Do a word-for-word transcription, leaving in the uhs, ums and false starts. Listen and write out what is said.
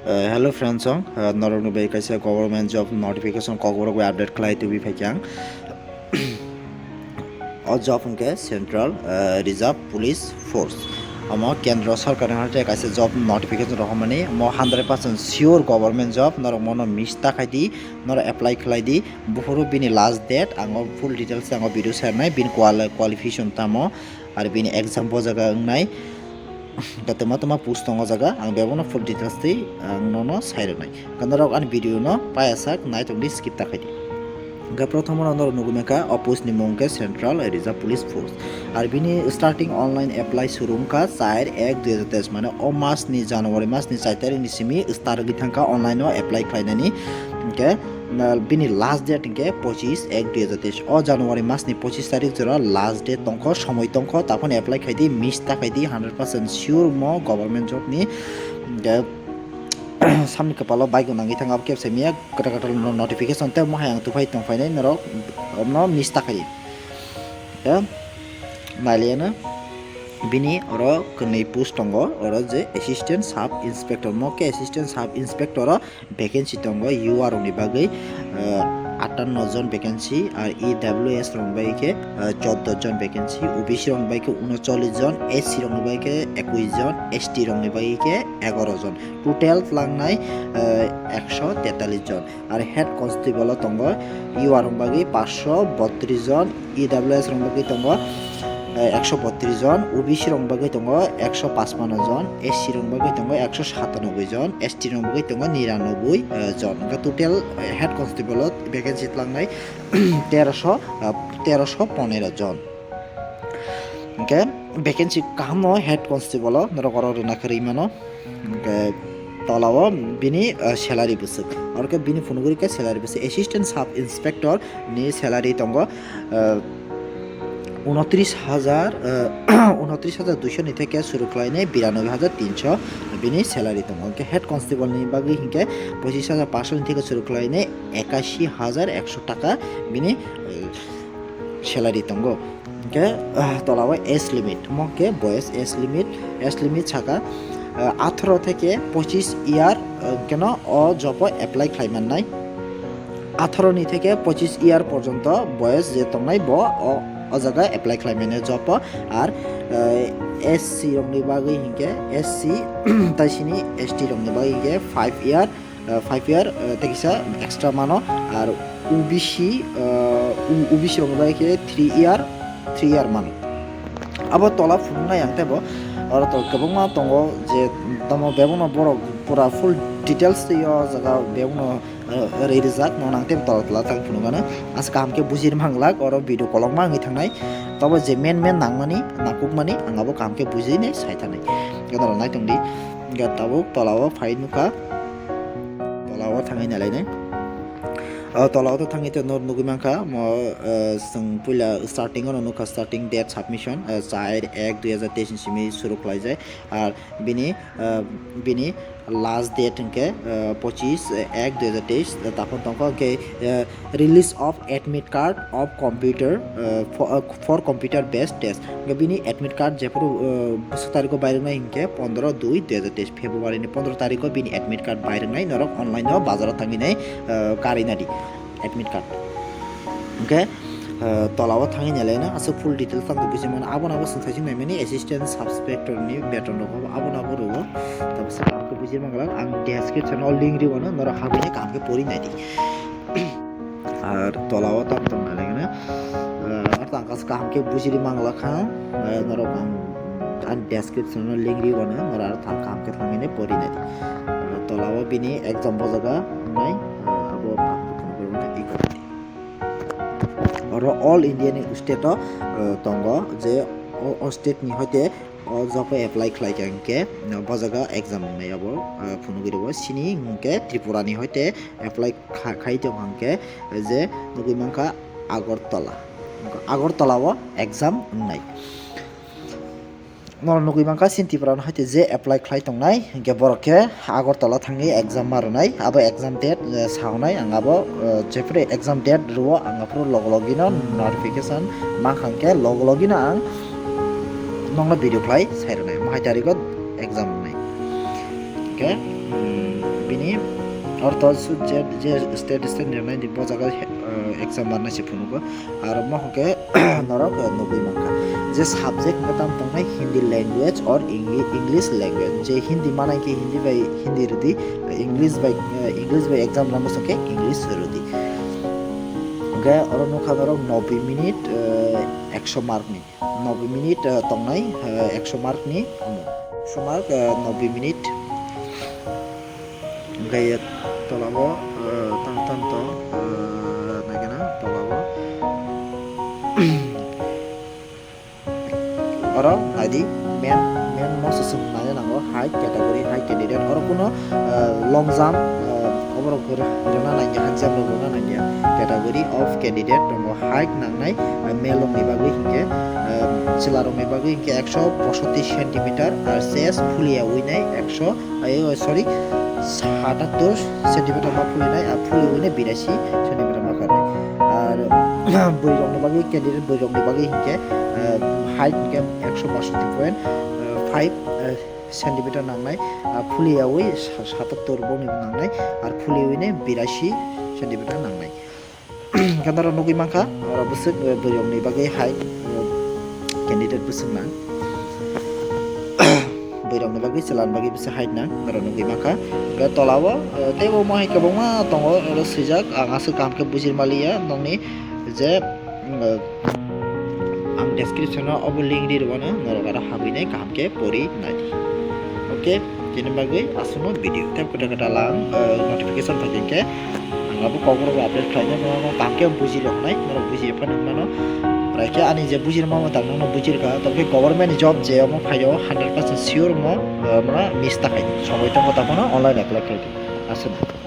Uh, hello friends, song uh, norokni bai kaisa government job notification kokborok bai update khlai tubi phaikha ang. O job hwnkhe Central uh, Reserve Police Force. Omo kendro sarkarni hate kaisa job notification rohormani, omo hundred percent sure government job, norok mono miss ta khai di, norok apply khlai di. Buphuru bini last date, ang o full details ang o video share nai, bini quali- qualification tamo, ar bini exam bo jaga wngnai. Tei tama tama post tongo jaga, ang bebakno full details tei ang nono sai rwnai. Norok ani video no paya sak nai tongdi, skip ta khai di. Hwnkhe prothom o norok nugwi mankha o post ni mung khe Central Reserve Police Force. Ar bini starting online apply suru wngkha char ek dui hazar teis, mane o mas ni January mas ni char tarik ni simi start wngwi thangkha online o apply khlainani. Hwnkhe na bini last date hwnkhe pochis ek dui hazar teis. O January mas ni pochis tarik jora last date tongkho, somoi tongkho, taphano apply khai di, miss ta khai di, hundred percent sure mo government job ni. Hwnkhe samni kwpalo bike nangwi thang abo kebo sai miya kwtal kwtal no notification tei mohai ang tuphai tong phainai norok no miss ta khai di. Hwnkhe nailiyano bini oro kwnwi post tongo, oro je assistant sub inspector, mo khe assistant sub inspector o vacancy tongo U R rokni bagwi, eh, atanno jon vacancy, ar E W S rokni bagwi khe, eh, chordo jon vacancy, O B C rokni bagwi khe unochollish jon, S C rokni bagwi khe ekwis jon, S T rokni bagwi khe egaro jon. Total tlangnai, eh, ekso tetallish jon. Ar head constable o tongo U R rokni bagwi paanch sho bottrish jon, E W S rokni bagwi tongo, eh, ekso bottrish jon, O B C rokni bagwi tongo ekso pachpanno jon, S C rokni bagwi tongo ekso satanoboi jon, S T rokni bagwi tongo niranoboi, eh, jon. Hwnkhe total, eh, head constable o vacancy tlangnai teroso, eh, teroso ponero jon. Hwnkhe vacancy kahamno head constable o norok oro rwna kwrwi mano. Hwnkhe tolao bini, eh, salary bwswk. Oro khe bini phunugwi khe salary bwswk. Assistant sub inspector ni salary tongo, eh, unotris hajar, eh, unotris hajar duisho ni theke suru khlainai biranoboi hajar tinsho bini salary tongo. Hwnkhe head constable ni bagwi hinkhe pochis hajar paanch sho ni theke suru khlainai ekashi hajar ekso taka bini, eh, salary tongo. Hwnkhe, ah, tolao age limit, omo khe boyes age limit, age limit saka, ah, atharo theke pochis year, ah, keno o job o apply khlai mannai. Atharo ni theke pochis year porjonto boyes je tongnai bo o, o jaga apply khlai mannai job o. Ar, ah, S C rokni bagwi hinkhe S C, tai sini S T rokni bagwi hinkhe five year, uh, five year, uh, tei kisa extra mano, ar O B C, uh, O-, O B C rokni bagwi khe three year, three year mano. Abo tola phunuknai ang teibo, oro to kwbangma tongo je tamo bebakno borok pura full details twi o jaga bebakno, uh, rwi rijak, no nang teibo tola tola tang phunukgano. Aswk kaham khe buji rwmang glak, oro video kolokma wngwi thangnai. Tobo je main main nangmani, nangkukmani, ang abo kaham khe bujinai sai thanai. Khe norok nai tongdi. Hwnkhe tabuk tolao phai nukha. Tolao thangwi nailainai. O tolao to thangwi to nor nugwi mankha, mo, eh, chwng puila starting ono nukha, starting date submission, eh, char ek dui hazar teis ni simi suru khlaijak. Ar bini, eh, bini last date hwnkhe, eh, pochis ek dui hazar teis, eh, taphano tongkha hwnkhe, eh, release of admit card of computer, eh, for, eh, for computer based test. Hwnkhe bini admit card jephuru, eh, bwswk tarikho bai rwnai hwnkhe pondro dui dui hazar teis, February ni pondro tarikho bini admit card bai rwnai, norok online o bazar o thangwi nai, eh, karwi nadi admit card. Hwnkhe, eh, tolao thangwi nailaina aswk full details tamo buji mano, abono abo swng saising naimani assistant sub inspector ni beton rok abo, abono abo rwo. Tabuk swkang khe buji manglak, ang description o link rwmano, norok habwi nai kaham khe pori naidi. Ar tolao tam tam nai lagina. Ah, ar tang kas kaham khe bujiri manglak kha. Ah, norok ang, ang description o link rwmano, norok ar tang kaham khe thangwi nai pori nai. Ah, tolao bini exam bojaga nai, ah, abo pak phano borok nai iko. Oro all India ni state o, ah, tongo je o, o state ni hoite o job o apply khlai kha hwnkhe, ah, bojaga exam wngnai abo, ah, phunugwi rwo. Sini hwnkhe Tripura ni hoite apply kha-, khai tong hwnkhe je nugwi mankha Agartala. Agartala o exam wngnai. Norok nugwi mankha chini Tripura no haite je apply khlai tongnai, hwnkhe borok khe Agartala thangwi exam ma rwnai. Abo exam date, eh, saunai ang abo, eh, jephru exam date rwo ang aphuru log logino notification mankha hwnkhe log logino ang nokno video khlai sai rwnai. Mohai tarikho exam wngnai. Hwnkhe Bini ortho su je, je state state ni rwnai di bo jaga, eh, exam barnai se phunugo. Aro mo hwnkhe norok, eh, nugwi mankha je subject wngkha tamo tongnai Hindi language or Engli-, English language. Je Hindi manai khe Hindi bai Hindi rwdi, English bai, eh, English bai exam rwna muchung khe English rwdi. Hwnkhe oro nukha norok nobbi minute, eh, ekso mark ni. Nobbi minute, eh, tongnai, eh, ekso mark ni omo. Ekso mark, eh, nobbi minute. Hwnkhe ye tolao, eh, tang tang tong, eh, naikhe na tolao. Oro naidi main, main most swng naina nango high category, high candidate. Oro kuno, eh, long jump, eh, oborok rw-, rwna nangya, high jump rok rwna nangya. Category of candidate tongo high nangnai, eh, male rokni bagwi hinkhe, eh, chwla rokni bagwi hinkhe ekso posotti centimeter, R C S phuliya winai ekso, ai, oh, sorry, satattor centimeter ma phulinai, ah, phuli winai birasi centimeter ma kharnai. Ar bwrwi rokni bagwi, candidate bwrwi rokni bagwi hinkhe, eh, height hinkhe ekso basotti point five, eh, centimeter nangnai, ah, phuli yaui sa-, satattor boni nangnai, ar phuli winai birasi centimeter nangnai. Hwnkhe norok nugwi mankha, oro bwswk, eh, bwrwi rokni bagwi height, eh, candidate bwswk nang. Bwrwi rokni bagwi chwla ni bagwi bwswk height nang, norok nugwi mankha. Hwnkhe tolao, eh, teibo omo hai kwbangma tongo, oro swijak, ang aswk kaham khe bujir maliya nokni je, eh, ang description o obo link ri rwmano, norok aro habwi nai kaham khe pori nai di. Okay, chini bagwi aswkno video tei kwtal kwtal ang, eh, notification phaikhe ang abo kokborok update khlainai, norok kaham khe buji rwknai, norok buji phano wngmano. Prai khe ani je buji rwma tamo nokno buji rwkha, tamo khe government job je omo phaio hundred percent sure omo, eh, mano miss ta khai somoi tongo tamo online apply khai di. Aswkno.